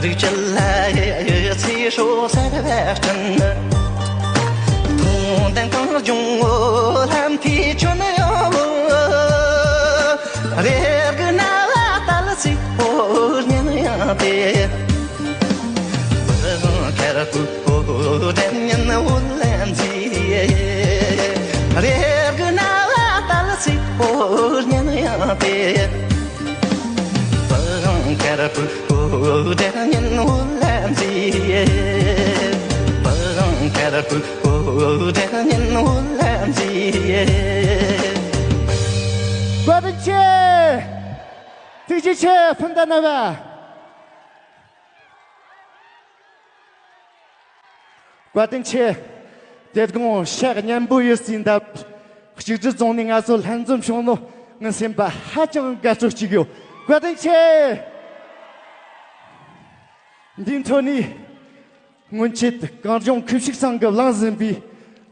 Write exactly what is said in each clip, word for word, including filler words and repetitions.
རིགས་ཀྱི་ལྷ་ཡི་ཚེ་སྲོག་གསར་བའི་སྤྲིན། མཐོང་ལྡན་གངས་ལྗོངས་ལྷ་མཐའི་ཁྱོན་ཡངས་པོ། རེ་སྒུག་རྣ་བ་ལྟ་ལ་སྲིད་པོ་ཉན་ཡང་དེ། བུ་གུང་དཀར་པོའི་སྒྲ་སྙན་འོད་ལ་མཛེས། རེ་སྒུག་རྣ་བ་ལྟ་ལ་སྲིད་པོ་ཉན་ཡང་དེ། བུ་གུང་དཀར་པོའི་སྒྲ་སྙན་འོད་ལ་མཛེས། བུ་གུང་དཀར་པོའི་སྒྲ་སྙན་འོད་ལ་མཛེས། བཀའ་དྲིན་ཆེ། ཐུགས་རྗེ་ཆེ། སྤུན་ཟླ་རྣམ་པ། བཀའ་དྲིན་ཆེ། དེ་དགོང་ཤག་སྙན་པོ་ཡོད་སའི་འདབས་གཅིག་སྒྲིལ་རྫོང་ནས་ང་ཚོ་ལྷན་འཛོམས་བྱུང་ནོ་ངའི་སེམས་པ་ཧ་ཅང་དགའ་སྤྲོ་སྐྱེ་གི་ཡོད། བཀའ་དྲིན་ཆེ། འདིའི་འཕྲོ་ནས་སྔོན་ཆད་གངས་ལྗོངས་ཁུ་བྱུག་ཚང་གི་བླངས་ཟིན་པའི་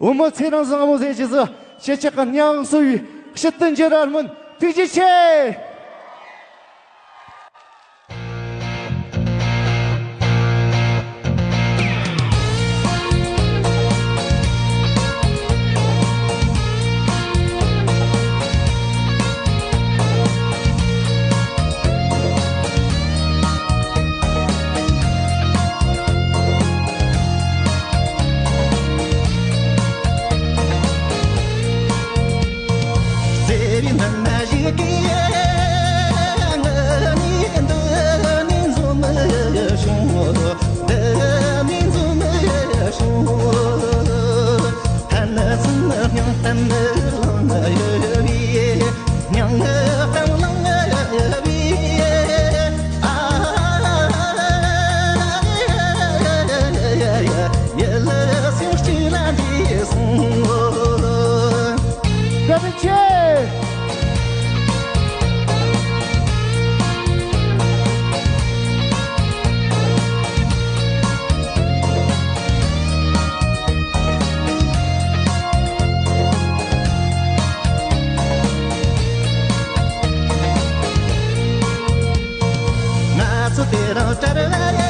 བུ་མོ་ཚེ་རིང་བཟང་མོ་ཟེར་གྱི་ཟི་ཁྱེད་ཅག་གི་སྙིང་གསོ་བའི་དཔྱིད་དུ་འགྱུར་ར་སྨོན། ཐུགས་རྗེ་ཆེ། བཀའ་དྲིན་ཆེ། ང་ཚོ་དེ་རིང་བྲལ་བ་ཡི་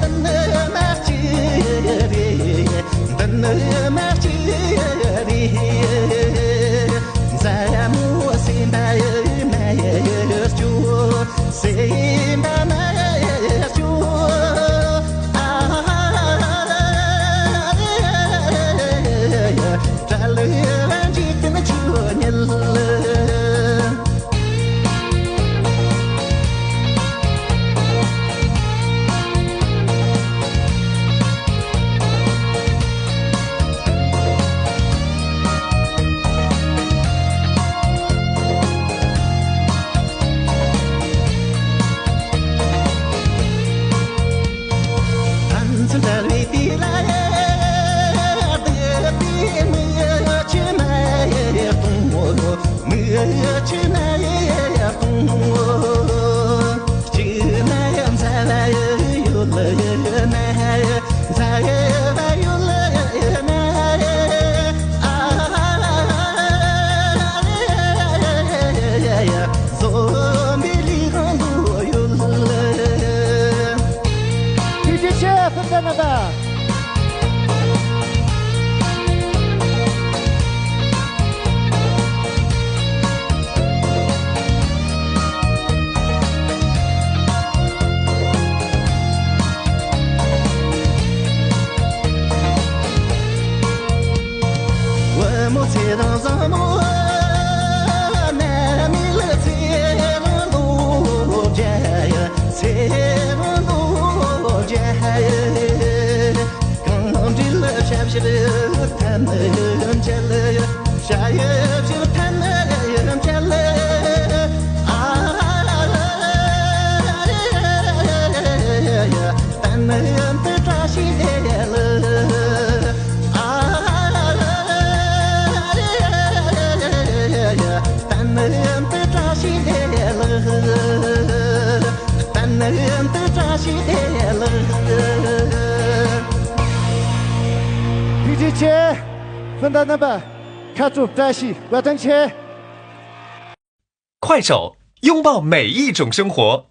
བྱ་བའི་འདི་ནི་མ་སྐྱེས་རེད། འདི་ནི་མ་སྐྱེས་རེད། མཛའ་མོ་སེམས་པ་ཡི་མ་ཡི་སྐྱོ། སེམས་པ་མ་ཡི་སྐྱོ། ཨ། བྲལ་བའི་འཇིག་རྟེན་ཆོས་ཉིད། ཕན་ཚུན་བྲལ་བའི་དུས་ལ་བདེ་བའི་མིག་ཆུ་མ་གཏོང་། མིག་ཆུ་མ་གཏོང་། གཅིག་ན་མཛའ་བ་ཡོད་ན། མཛའ་བ་ཡོད་ན། ཨ། བཟོད་པའི་ལས་དང་འདོད་ཡོད། ཐུགས་རྗེ་ཆེ། སྤུན་ཟླ་རྣམ་པ། བུ་མོ་ཚེ་རིང་བཟང་མོ། ན་མི་ལ་ཚེ་རིང་ལོ་བརྒྱ། ཚེ་རིང་ལོ་བརྒྱ། གང་འདྲིལ་ཞབས་ཕྱིར་ཐམས་ཅད། ཞབས་ཕྱིར་ཐམས་ཅད། ཨ། བརྟན་པའི་བཀྲ་ཤིས་བདེ་ལེགས། ཨ། བརྟན་པའི་བཀྲ་ཤིས་བདེ་ལེགས། བརྟན་པའི་བཀྲ་ཤིས་བདེ་ལེགས། ཐུགས་རྗེ་ཆེ། སྤུན་ཟླ་རྣམ་པ། ཁ་དྲོ་བཀྲ་ཤིས། བཀའ་དྲིན་ཆེ། 快手，拥抱每一种生活。